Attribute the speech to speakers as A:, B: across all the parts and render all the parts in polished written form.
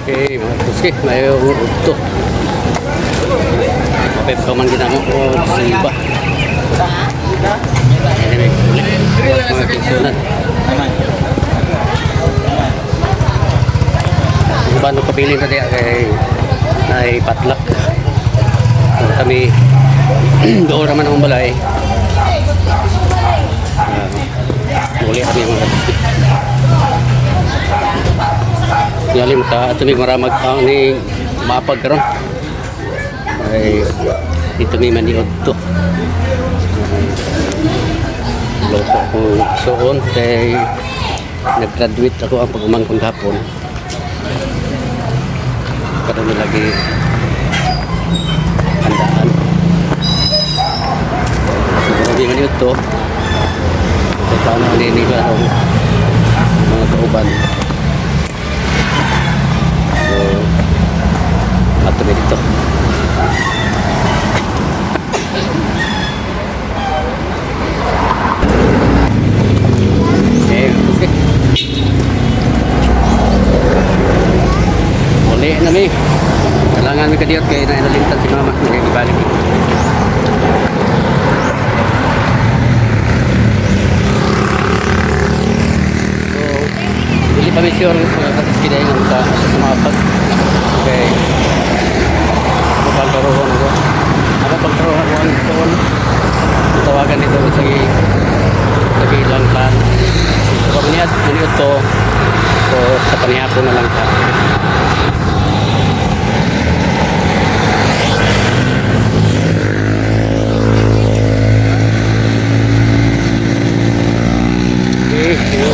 A: Okay, mga katuski, may udto. Okay, pa man ginamo o silba. Anyway, uli. Mga kisunan. Ang iba nung pabili na diya kay naipatlak. Kung kami doon naman ang balay. Uli kami, mga katuski. Yalim ka ato mi maramag ang ni mapag karon. Ay dito mi maniod to. Loko ko suon kay nag-graduate ako ang pag-umangkon hapon. Karon na lagi handaan. Siguro di maniod to. Sa plano ni nila ang mga kauban. So, ato na dito. Okay, okay. Uli na mi. Kailangan mi kadiyot kay nainalintan si mama. Nagibalik. So, dili pa mi sure kung katiski dahil nga sa sumapag. Okay. Pagkaroon ako. Ako pagkaroon ako ang doon. Tawagan dito sa sa lang plan. So pag niya maniud to, so sa panihapon na lang ta. Okay, so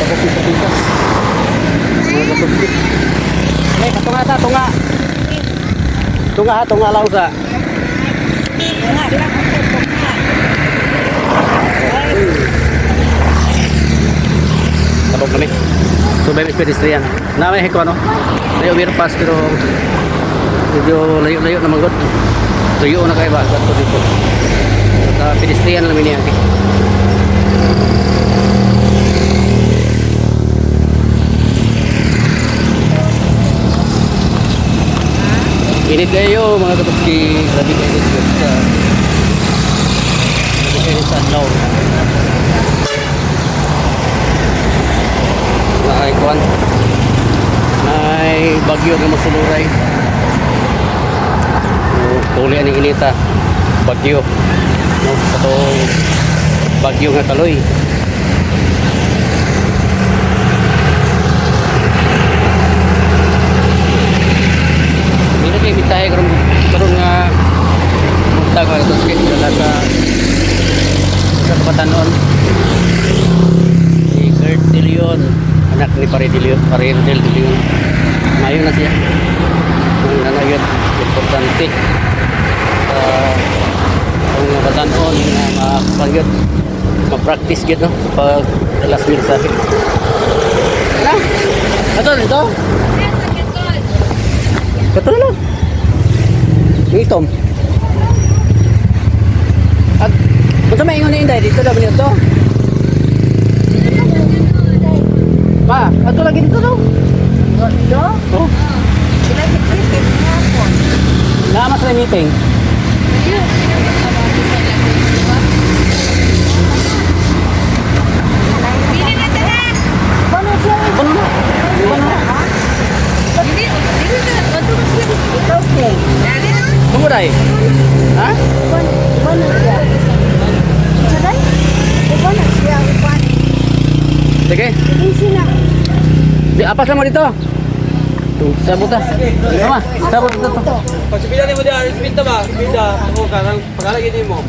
A: tapos sa pikas. Mga kapatid. Ay, katunga ta, tunga. Tunga ha, tunga lang sa. Tabog kami. So may pedestrian. Na may hiko ano. Layo overpass pero medyo layo-layo na magod. Tuyo na kayo ba ato dito. Sa pedestrian lang niya. Init kayo, mga kapatid. Grabe kayo dito sa grabe kayo sa adlaw. May kuan. May bagyo nga masuluray. So, tuli ani inita. Bagyo. No, kato bagyo nga kaloy. Hindi kay bitahe karon karon nga punta ka ito sa sa sa Kabatanon. Si Kurt De Leon, anak ni Pare De Leon, Pare Rodel De Leon. Mayo na siya. Ang ano yun, importante sa ang batanon nga mapangyot, ma-practice gyud no pag last mensahe. Ano? Ato dito? Kato na lang. Yung itom. At, punta may ingon na inday, dito daw dito. Pa, ato lagi dito daw.
B: Dito?
A: Oh,
B: Sila si Cricket nga po.
A: naama sa meeting.
C: Dili na tanan.
B: Paano siya?
A: Ano na? Ano na?
C: Dili, dili na. Ato na sila.
B: Ikaw, Clay.
C: Dali na.
A: Tumuray. Ha?
B: Paano siya? Saday? Paano siya? Upan.
A: Sige.
B: Easy na.
A: Di, apas lang mo dito. Sabot ta. Tama, sabot dito.
D: Pag sipila ni mo diyan, sipinta ba? Sipinta, ako ka, nang pagkalagin ni mo.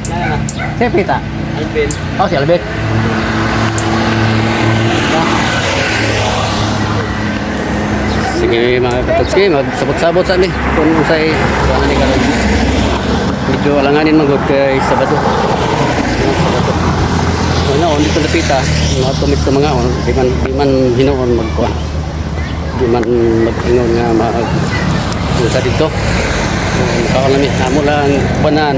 D: Na, na, na.
A: Si Pita.
D: Alvin.
A: Oh, si Albert. Sige mga katotski, magsabot-sabot sa mi. Kung usay, kung ano ni karon. Medyo alanganin magod kay Sabado. Ano, Sabado. Ano, dito lapita, mga tumit sa mga on, di man hinuon magkuan. Di man mag-ingon nga mag usa dito. So, nakaon mi, amo lang banan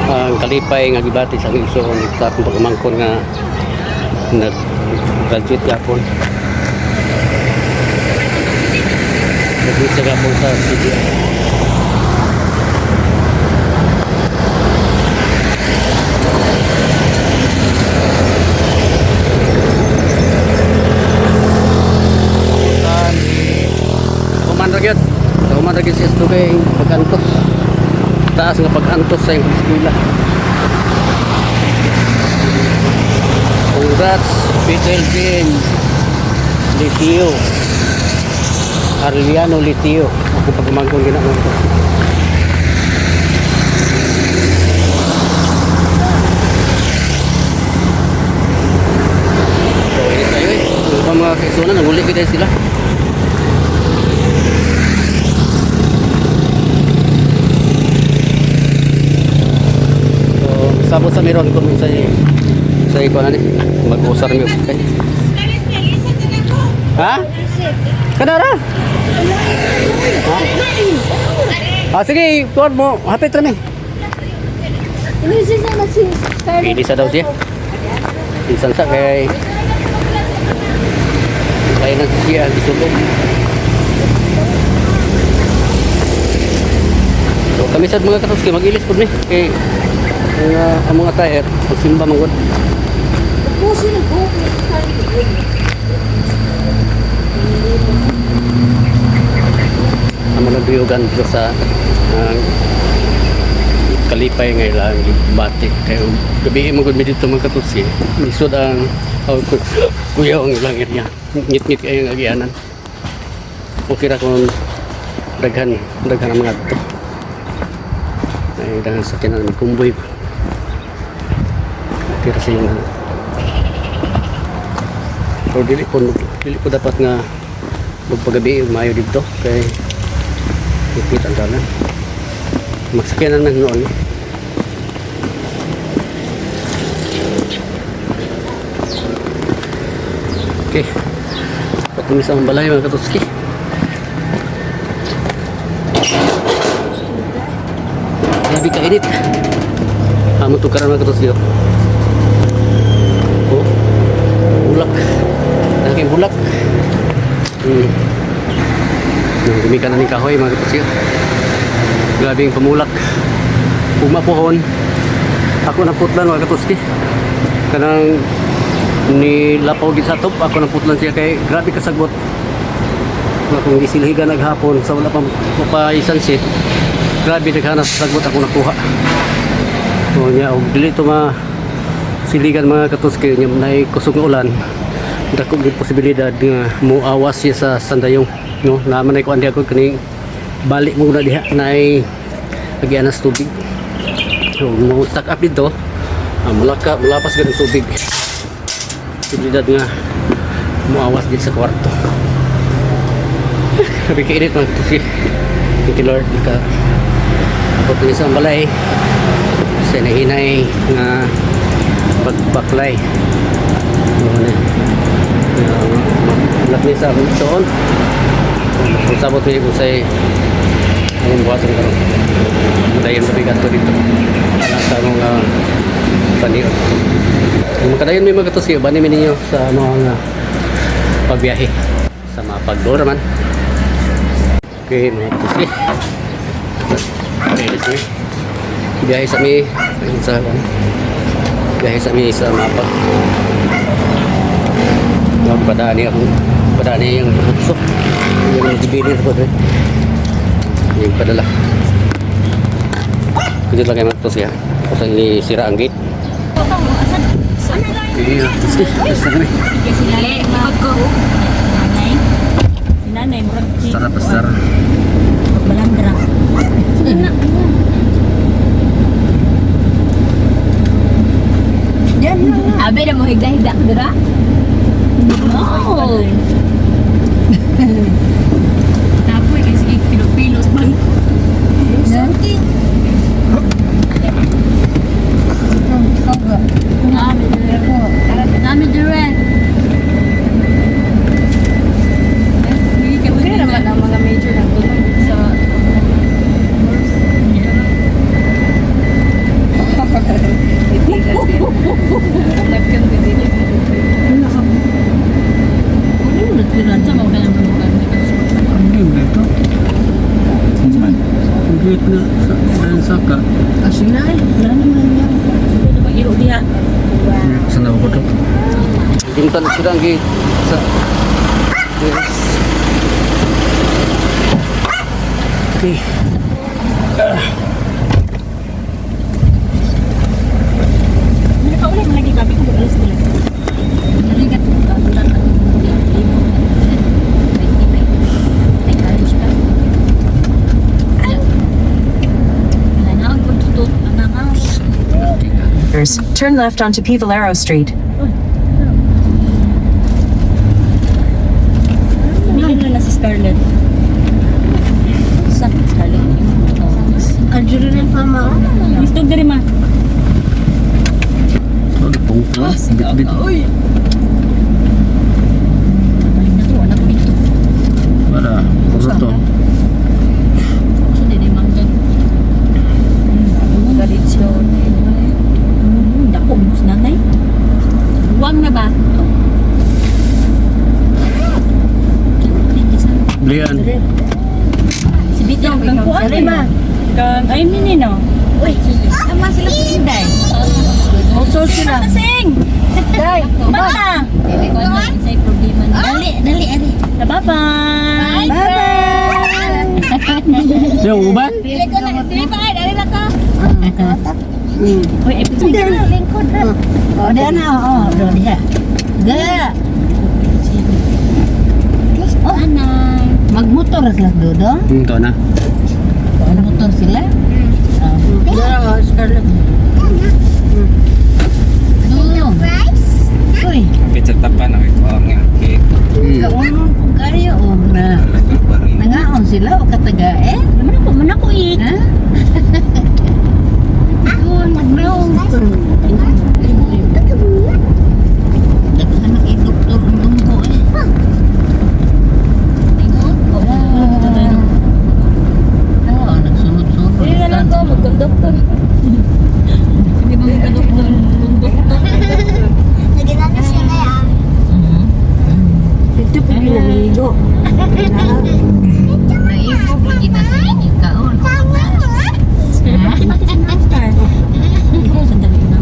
A: ang kalipay nga gibati sa akong igsoon sa akong pag-umangkon nga nag-graduate yapon. Dito sa gapon sa CDR. Human ra gyud. Human ra gyud si kay pag-antos. Taas nga pag-antos sa iyong eskwela. Congrats, Peter Jane Litio. Arliano Litio. Ako pagmangkong ginagawa ko. So, init tayo eh. Yung ibang mga kaisunan, nanguli ko dahil sila. So, sabot sa meron kung minsan eh. Sa ikaw na ni, mag-usar mi. Okay. Ha? Kanara? Ha? Ah, sige, tuwan mo. Hapit rami.
B: Inisip na na si Scarlett.
A: Pili sa daw siya. Bisan sa kay kaya na siya gisulong. So kami sad mga katuski mag-ilis pud ni kay ang mga tire magsimba man gud.
B: Puso ng buhok ni Scarlett.
A: Ang mga biyugan dito sa kalipay nga ilang bati kay gabi mo gud mi dito mga katuski. Lisod ang kuyaw ang ilang area. Ngit-ngit kayo ang agianan. Okay ra kung daghan daghan ang mga dito. Ay daghan sa kinan may kumboy. Okay ra siya nga. Pero dili po dapat nga magpagabi maayo dito kay ngit ang dalan. Magsakyanan lang noon. Okay. Patuloy sa ang balay mga katuski. Grabe kainit. Amo tukaran mga katuski. Oh. Oh. Bulak. Laking bulak. Nang gumikan na ning kahoy mga katuski. Grabe yung pamulak. Umapohon. Ako na putlan mga katuski. Kanang ni lapaw gid sa top ako nang putlan siya kay grabe kasagbot. Nga kung gisilhigan naghapon sa wala pa mapaisan siya. Grabe daghan sa sagbot ako nakuha. O nya og dili to ma siligan mga katuski nya nay kusog nga ulan. Dako gyud posibilidad nga muawas siya sa sandayong no naman ay kuan diha ko kaning balik mo na diha nay agianas tubig. So mo stack up dito, mulaka mulapas gud ang tubig. Posibilidad nga muawas din sa kwarto. Grabe kainit mga katuski. Thank you Lord. Naka abot na sa balay sa hinahinay nga pagbaklay. Ano na. Malak ni sa soon. Sabot ni kung say anong buhaton karon. Dayon sa bigat to dito. Alang sa mga paniod. Kung makadayon may mga katusi, bani mi ninyo sa mga pagbiyahe sa mga pagdora man. Okay, mga katusi. Okay, let's go. Biyahe sa mi ayun sa ano. Biyahe sa mi sa mapa. Mga padaan niya akong padaan niya yung putso. Yung gibilir po doon. Yung padala. Kujit lang kayo mga katusi ha. Kung saan ni sira ang gate. Okay, mga katusi. Basta kami.
C: Ikot ko. Nanay. Nanay, murag
A: Sarap, sarap.
C: Balandra.
B: Yan na.
C: Abe na mo higda-higda ka dira? No. Tapoy kay sige pilo-pilos man.
B: Santi.
C: Nami dira. Nami dira.
E: Okay naman ang mga major na tulong sa course. Nagkan din.
A: Ang gate na sa dahil saka.
E: Asin na eh. Wala naman niya.
C: Ito ba iro diha?
A: Saan na ako to? Gintan sila ang gate sa. Yes. Okay.
C: Nakauli man lagi gabi kung alas nila.
B: Dali ka. Ay, kayo siya. Nanawag ko tutot. Nanawag.
F: Turn left onto P. Valero Street.
C: Tumingin na si Scarlett.
B: Sa Scarlett.
C: Gusto diri ma.
A: Oh, tungkol. Bit-bit.
B: Balik na to. Anak ko dito.
A: Wala. Puro to.
B: Sa dili manggan.
E: Galit siya.
C: Dako mo sa nanay. Buwang na ba?
A: Blian.
B: Si Bito.
C: Kang kuan
E: Dali, ma.
C: Kang ay mini no.
B: Uy, tama sila sa Inday.
E: Motor sila.
C: Kasing.
E: Day.
C: Bata.
B: Dili ko alam sa problema na. Dali, dali, dali.
C: Bye-bye.
E: Bye-bye.
A: Yung uban?
B: Dili ko na, dili pa dali na ka.
C: Uy, ay picture.
B: Lingkod ra.
E: Oh, diyan na. Oh, doon diha. Ga.
B: Oh, anay.
G: Magmotor sila dodo.
A: Ito na.
G: Magmotor sila.
E: Dara, oh, Scarlett.
G: Doon. Uy,
D: Pizza tapan ang ikaw nga cake.
G: Kaunon ko kayo o na. Nangaon sila o katagae.
C: Naman ako, man ako eh.
G: Ha? Doon, magnaon. Daghan ang doktor ang dunggo eh. Oo, nagsunod-sunod.
C: Dili na lang ko magkonduktor.
B: Hindi ba magkadoktor? Konduktor.
G: Mhm.
E: Dito pa pinamigo.
G: Naibog lagi na sa inyo kaon.
C: Sandali na.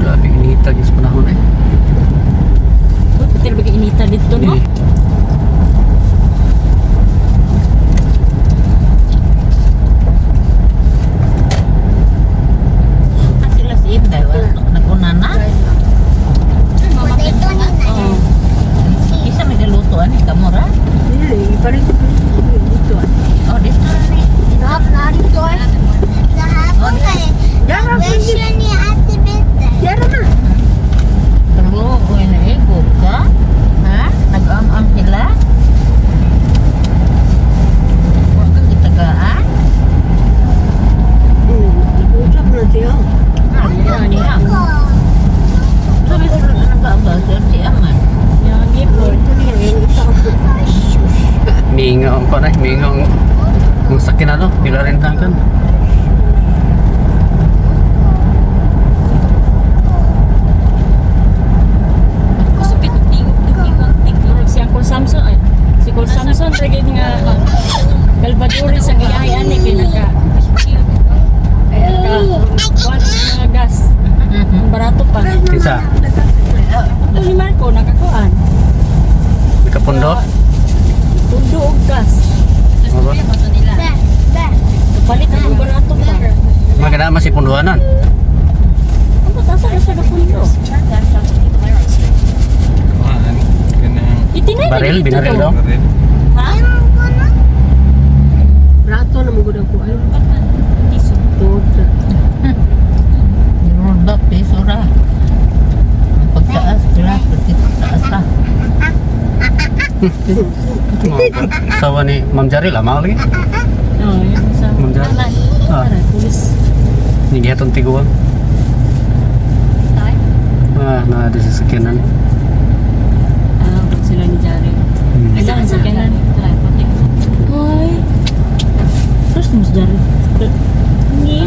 A: Grabe, inita yung panahon eh.
C: Uy, pati ba inita dito no?
A: Eh,
G: Ah, sila si Inday, wala naguna na.
C: Oo.
G: Isa may galuto ani kamura.
E: Dili, ipalit ko dito.
G: Oh, dito na ni.
E: Dara, Dara na.
G: Pero oy naigog ka? Ha? Nag-am-am sila? Wa ka gitagaan?
E: Usap na siya.
G: Ah, niya. Sabi ko na nag-aabal si Aman.
C: Yang gipon.
E: Ito niya, yung isa ko.
A: Mingaw ang panay, mingaw ang sakin ano, pila rin tangkan.
C: Gusto kay tingog tingog tingog si Uncle Samson ay si Uncle Samson ra gid nga Galvadores ang iyahay ani kay naka naka kuan mga gas. Ang barato pa.
A: Kinsa?
C: Ito ni Marco nakakuan.
A: Nakapundo?
C: Pundo og gas.
A: Ano ba?
C: Kapalit ang barato pa.
A: Maganda man si punduanan.
C: Ang patasa na siya na pundo.
D: Kuhaan kanang
C: Itinay
A: Baril,
C: dito
A: binaril
C: daw.
A: daw.
D: baril.
C: Ha?
E: Rato na mugod ako. Ay,
C: Tiso.
E: tuod na.
G: Roll up, piso ra. Ang pagtaas, sila, pagtaas ra.
A: Sawa ni Ma'am Jaril, ama lagi.
C: Oh, yun sa
A: Ma'am Jaril. Ah,
C: Tara, pulis.
A: ni gihatong tiguan. Ah, na di sa sakyanan.
C: Ah, ba't sila ni Jari. Ay, sa sakyanan. Ay. First mo si Jari. Ni.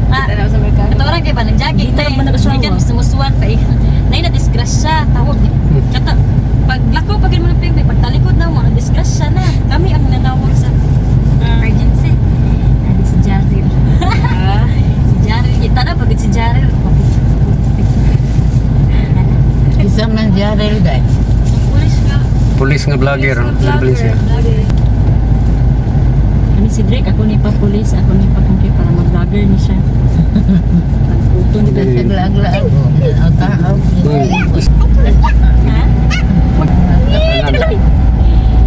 B: Ah, ito orang kay ba nag-jogging?
C: Kita pa nag-asawa.
B: Ikan gusto mo suwat pa. Nay na disgrasya tawag. Kata pag lakaw pag mo ng pingping, pag talikod na mo na disgrasya na. Kami ang nanawag sa emergency. Nandito si Jaril. Si Jaril kita na pagod si Jaril.
G: Isa man Jarel day.
B: Pulis nga.
A: Pulis nga vlogger,
B: Pulis nga
A: vlogger.
B: Vlogger.
C: Ano si Drake, ako ni pa police, ako ni pa kung para mag-vlogger ni siya. Pagputo ni
G: Sa glagla. Ang tao.
C: Ha?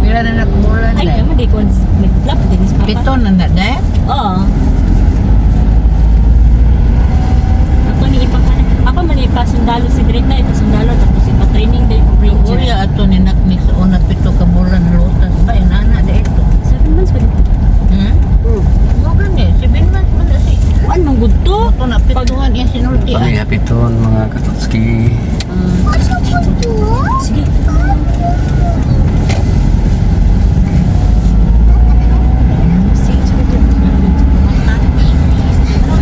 G: Pila na nakumulan
C: Ay,
G: day.
C: naman di ko nag-flop din si Papa.
G: Pito na na day.
C: Oo. Ako ni ipa ako man ipa sundalo si Drake na ipa sundalo tapos ipa training day ko ranger.
G: Uya ato ni naknik sa una 7 ka bulan lutas ba inana da ito.
C: 7 months pa dito.
G: Hmm? Mo gani, 7 months man na si.
C: Kuan man gud to.
G: Ito na pituhan iya sinulti.
A: Kami hapiton mga katotski.
C: Sige.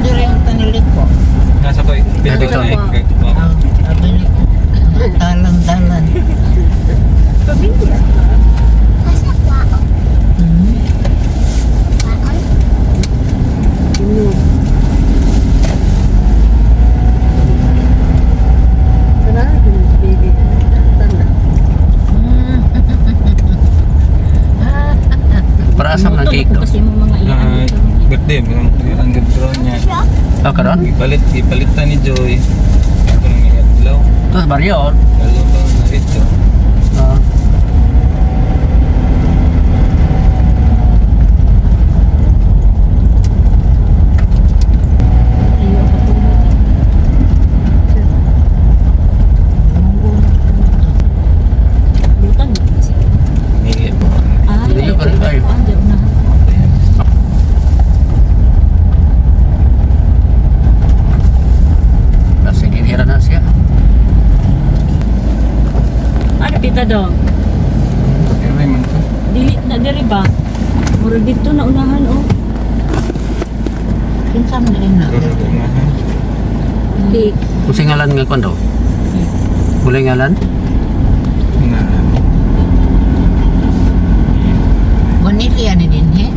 G: Dire ang tanilik ko.
D: Nasa ko.
A: Hapiton.
G: Ah, sabi ni ko. Talan-talan.
A: Para asa man ang cake do?
C: Kasi imong mga iyaan dito.
D: Birthday, ang gabro niya.
A: Ah, karon?
D: Gipalit, gipalitan ni Joy. Ako nang iadlaw.
A: Tapos baryo.
D: Lalo ba na ito?
A: Ah.
C: Ayaw patulog. Lutan kasi.
D: Nili po.
C: Ay,
A: Dili pa rin tayo.
C: Kuan di na.
A: Kasi ginhira na siya.
C: Ano pita dong?
D: Pero man to.
C: Dili na diri ba? Murag dito na unahan oh.
G: Kinsa man din na.
D: Pero na.
C: Cake.
A: Kung singalan nga kwan daw. Wala ngalan?
D: Na.
G: Bonilla ni din he.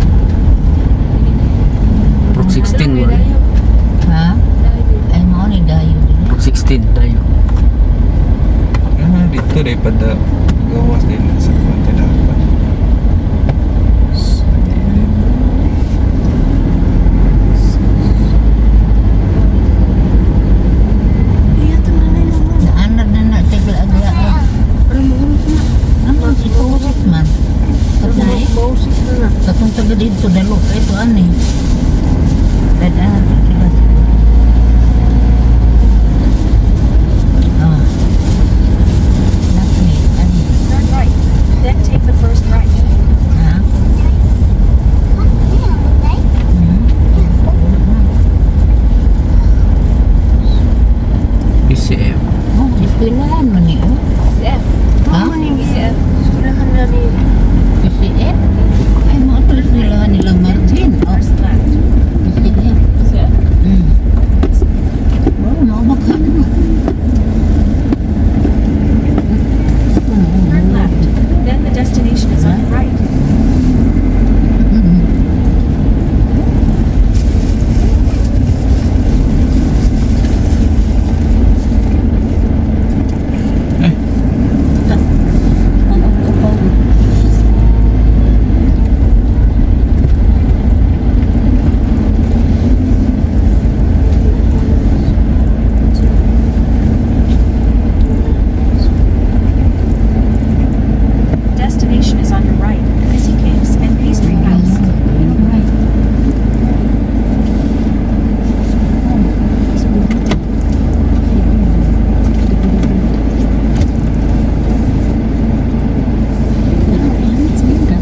A: Prok 16 mo rin.
G: Ha? Ay mo ni dayo din.
A: Prok 16 tayo.
D: Ah, dito dahil pada gawas din sa konti dapat.
G: Naanad na na sa glagla. Ano si Pausit man? Katong taga dito dalo kay to ani. Dadaan sila. Ah. Nakni ani.
F: Turn right. Then take the first right.
G: Ha?
A: PCM.
G: Oh, eskwelahan man ni oh.
B: CF.
G: Ha?
B: CF. Eskwelahan namin.
G: PCF? Ay, mga ito eskwelahan nila Martin. Oh,
F: First left.
G: PCF. Oh, maubaghan mo.
F: Turn left. Then the destination is on the right. Destination is on your right. Missy Cakes and Pastry House.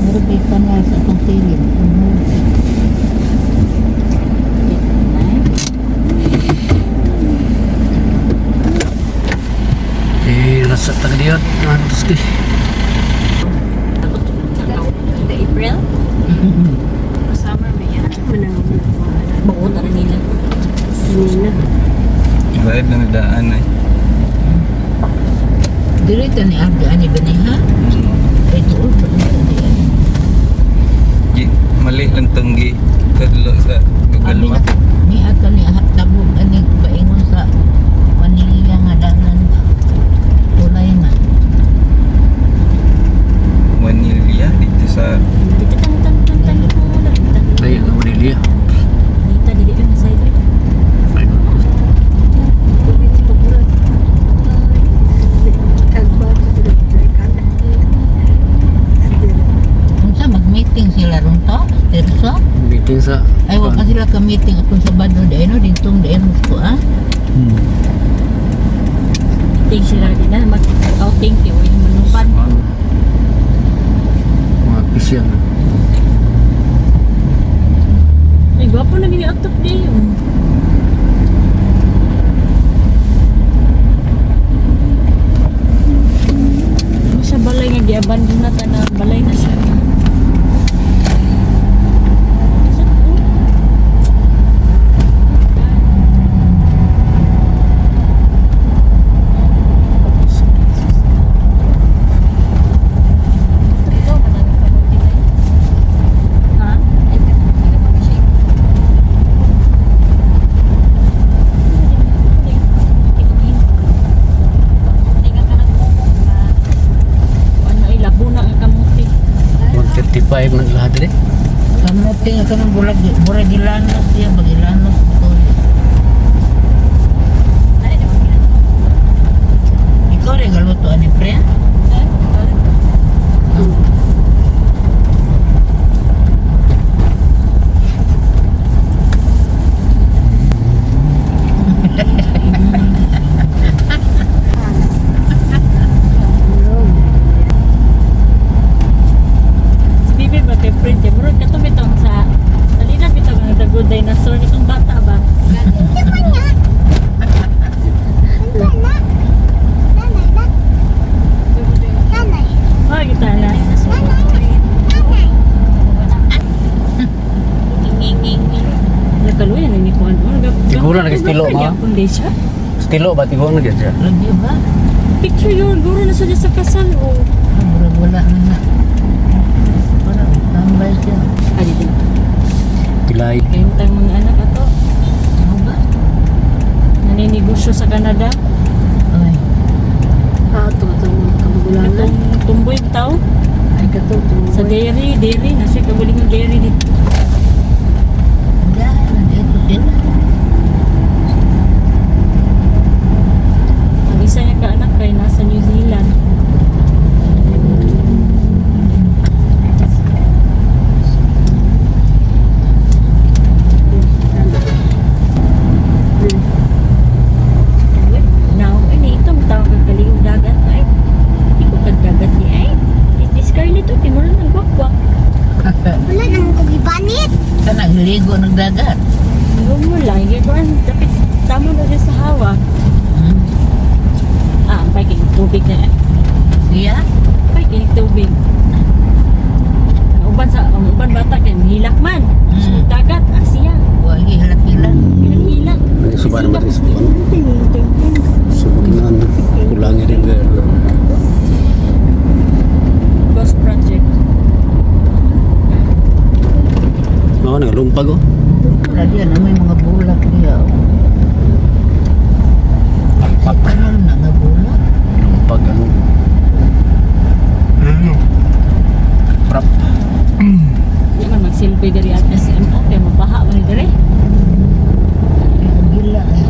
G: Pero may kanal sa itong kilid.
A: Eh, rasa taga diyan. Mga katotski.
C: The April?
B: Summer ba yan?
C: Buo na nila.
B: Nina.
H: Bayad lang daan ay.
G: Dili ta ni Ardo ani ba ni ha? Ay tuol pa ni diyan.
H: Gi, mali lang tong gi kadlo sa Google
G: Abi na
H: Map.
G: ni ato ni tabog ani paingon sa Manila nga dalan ba. Tulay man.
H: Manila dito sa
B: Dito tan tan tan tan tan.
A: Ay, ang Manila.
B: Dito dili na sa ito.
A: Ay,
G: Unsa mag-meeting sila ron to? Tirso?
A: Meeting sa
G: Ay wa pa sila ka meeting atong Sabado dahil no dintong dahil mo ko ah.
C: Meeting sila din na mag-outing kay way manukan.
A: Mga official.
C: Ay gwapo na gini atop di. Ano siya balay nga giabandon na tanan, balay na siya. Siya, oh.
B: Ito madami pa mo din.
C: Ha?
B: Ay kanang pa siya.
C: Ano ay labo na ang kamuti.
A: 155 man lahat dili.
G: Kamote nga kanang bulag burag ilanos siya bagilanos ko. Ikaw rin galuto ani pre?
C: Si Bibi ba kay friend niya? Murag katong bitong sa salina bitong ang The Good Dinosaur katong bata ba? Oh, kita na. Nakaluya na ni Kuan.
A: Siguro nag-estilo, ma?
C: Kundi siya.
A: Estilo ba tigo na gyud siya?
G: Lagi ba?
C: Picture yun. Guro na siya sa kasal. Oh.
G: Ah, murag wala na na. Parang tambay siya.
C: Ah, dito.
A: Pilay.
C: Kayong tayong mga anak ato.
G: Ano ba?
C: Naninegosyo sa Canada.
G: Ay,
E: Ah, ito,
C: Katong tumboy tao.
E: Ay, katong
C: Sa dairy, dairy. Nasa kabuling ng dairy dito.
G: dahil nandito sila.
C: Ang isa niya ka anak kay nasa New Zealand. Now, ini itong tawag kag kalingog dagat ay. Di ko kag dagat ni ay. It is Scarlett to timur nang gwakwak.
I: Wala nang kugibanit.
G: Sa nagligo ng dagat.
C: Ano mo lang, gikuan dapat tama na din sa hawa.
G: Hmm.
C: Ah, ang kay tubig na.
G: Siya?
C: Ay, kinig tubig. Ang uban sa ang uban bata kay mahilak man. Sa dagat, ah siya.
G: Wagi hilak-hilak.
C: Hilak-hilak.
A: Suba naman rin suba. Suba kinan. Kulangin rin girl.
C: Ghost Project.
A: Mao na lumpag oh.
G: Wala diyan, may mga bulak diya.
A: Palpak.
G: Ano na nga bulak?
A: Lumpag ang prap.
C: Di man magsilbi diri at SMO kay mabaha man ni diri.
G: Ang gila. Eh.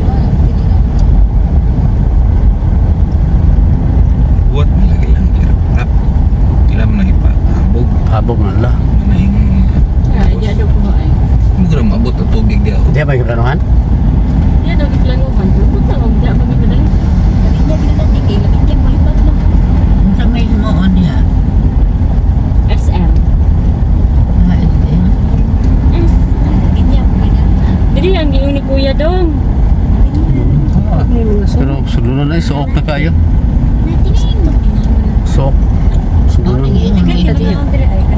H: Buhat na lagi lang rap. Ila man nang ipahabog.
A: Habog man la.
H: Manahing
C: Ay, di daw ko ay.
H: Mo gud maabot ang tubig diya.
A: Di ba giplanuhan?
C: Di daw giplanuhan. Lupot na og di pa gid
G: Unsa may himuon diha?
C: SM.
G: Ah, SM.
C: S. Diri ang giingon ni Kuya dong.
A: Pero sulunan ay suok na kayo. Suok.
G: Oh,
A: Sulunan.
G: ingon ni Edgar.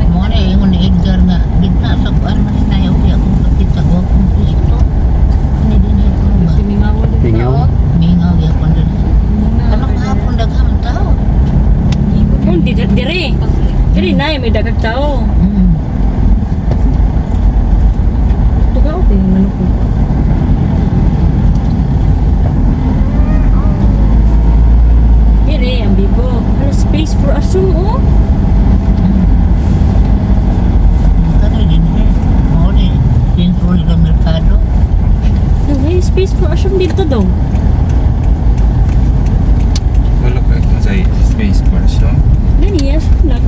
G: Mo na ingon ni Edgar nga gitna sa kuan man tayo diya kung pakita ko kung pisto. Ano din ito ba?
C: Mingaw.
A: Mingaw.
C: Ay, may daghang tao. Tugaw din manok ko. Dire ang bibo. Ano space for asum oh.
G: Kano din eh. Mao ni Central ka Mercado.
C: No, may space for asum dito daw.
H: Wala ka kung sa space portion.
C: Gani, asum lang.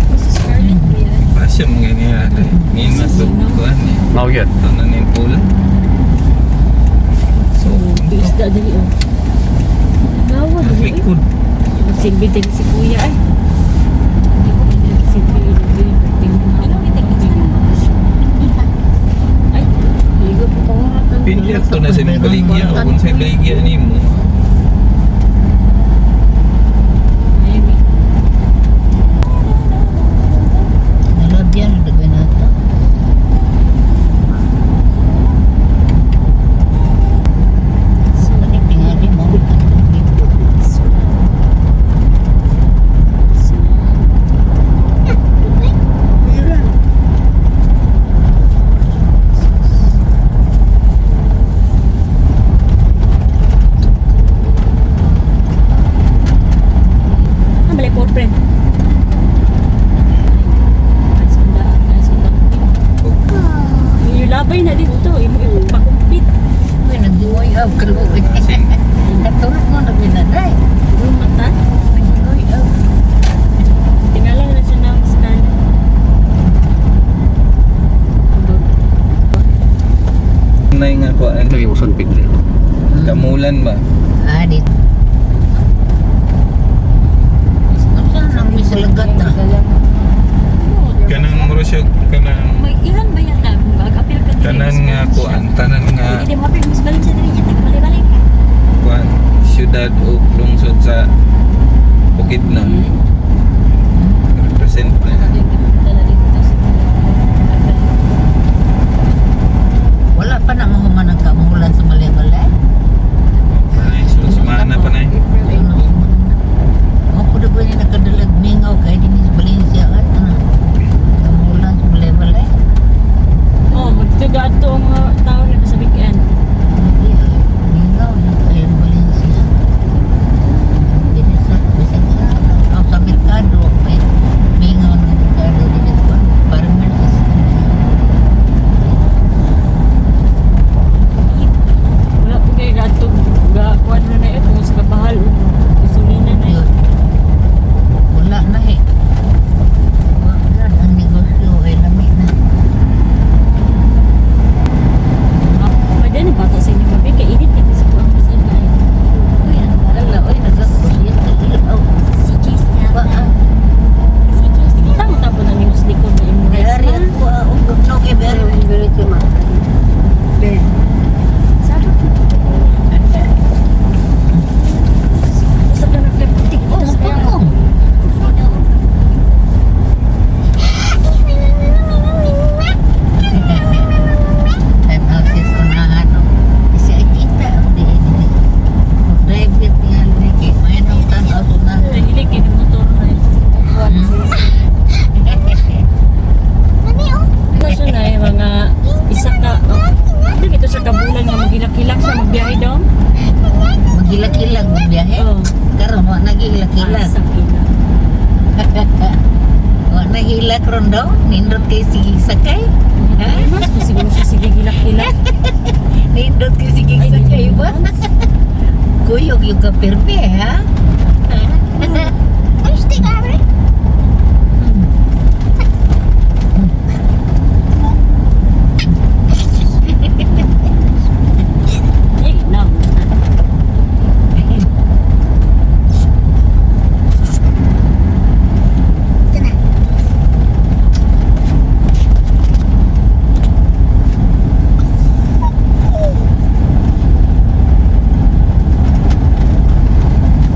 B: Mrs. Scarlett ba yan?
H: Pasya mo ganyan. Ngayon mas kuan eh.
A: Mao gyud.
H: Ito na yung pool. So,
C: Isda dali oh. Gawa dali. eh.
H: likod.
C: Silbi din si kuya ay. Silbi din.
B: Ano, itigis na naman.
C: Ay, ligo po ko.
H: Pilyar to na sa imong baligya. O kung sa baligya ni mo.
C: Ay, may
G: Nalabyan ang dagway nato. Kani tingali mo ang likod.
C: Ah, balik po, friend. Ay, sunda. Ay, sunda. Yung labay na dito, imo ipakumpit.
G: Uy, nagduoy ab kaluoy. Natulog mo na binaday.
C: Yung mata,
G: Nagduoy ab.
C: tingala na siya ng scan.
H: Nay nga kuan.
A: Lagi mo sunpig dito.
H: Kamulan ba?
G: Ah, dito. Saan ang misalagat na?
H: Kanang muro siya kanang
B: May ilan ba yan na? Mag-appeal ka dili,
H: tanan
B: Miss
H: nga
B: Valencia.
H: kuan, tanan nga
B: Hindi mo appeal Miss Valencia dili niya tagbalik-balik ka.
H: kuan syudad o lungsod sa Bukidnon. Represent na.
B: Dala dito sa
G: Wala pa na mahuman ang kamulan sa balay-balay.
H: Panay, so sumana pa na.
G: Mo ko daw niya nakadalag mingaw kay dinhi sa Valencia ay ano. Kamulan sa balay-balay.
C: Oh, magtuga ato ang mga tao na sa weekend.
G: Hindi ay mingaw yung kay Valencia. Dinhi sa bisag sa ang sa merkado may mingaw ng merkado dinhi sa farmers.
C: Wala po kayo gato ga kuan na na ito sa kabahal o gasolina na
G: Yun. Wala na eh. Wala na ang negosyo ay lami na.
C: Pwede na bata sa inyo gabi kay init kasi sa kuang sa ay.
B: Uy, ano ba?
G: Wala, oy, nagkakuryente. Ilaw.
B: Si Chase na.
G: Ba, ah.
B: Si Chase na.
C: Tamo tabo na ni likod na imo rice.
G: Dari ako, ah, ugok na, okay, very, very ma.
B: Sa pinag-putik
G: Oh,
B: ito sa
G: mapakong. Time out is unahan, no. Kasi ay kita, ang di, di, di. Drive it, tingali ni kay. May nung tanaw sa unahan.
C: Nahilig kay ng motor na. Kaso na eh, mga isa ka oh, dito sa kabulan nga magilak-hilak sa magbiyahe daw.
G: Magilak-ilag, magbiyahe.
C: Oh.
G: Karon, wa nagilak-ilag.
C: Sa kila.
G: Wa nagilak ron daw. Nindot kay sige sakay. Ha?
C: Ay, mas siguro siya sige gilak-hilak.
G: Nindot kay sige sakay ba? Kuyog yung kapirme, ha?
I: Ay, stick abre.
C: Eh, no.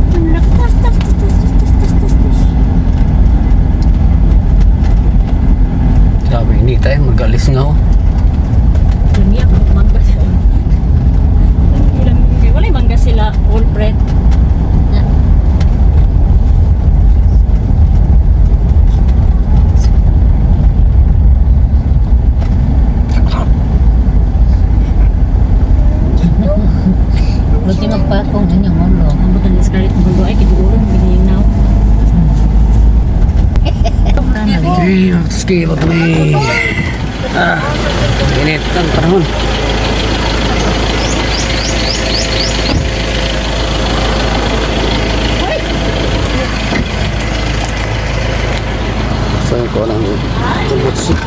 I: Ito na.
C: Tas, tas, tas, tas, tas.
G: Tapong inyong ulo.
C: Ang butan ni Scarlett Bundo ay kiduuron bininaw.
A: Okay, sige, wag kami. Ah, init ang panahon. So, ko lang butsi.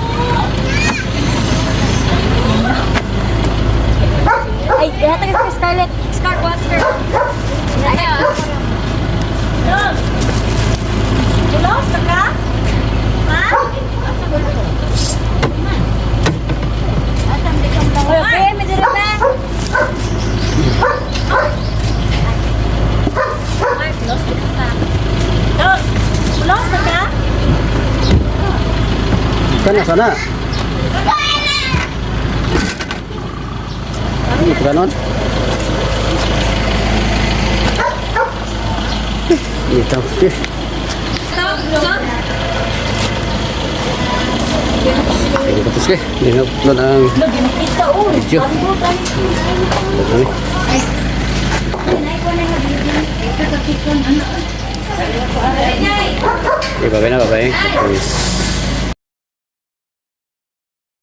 B: Ay, ihatag ka kay Scarlett. Scar, what, Scar? Ay, Ulos na ka? Ha? Okay, medyo rin na. Mark, ulos na ka. Dog, ulos na ka?
A: Sana, sana. Ano ito ganon? Ito, fish.
B: Stop, stop.
A: Hindi ko sige. Hindi na upload ang video. Ito kami. Okay, bye-bye na, bye-bye. Peace.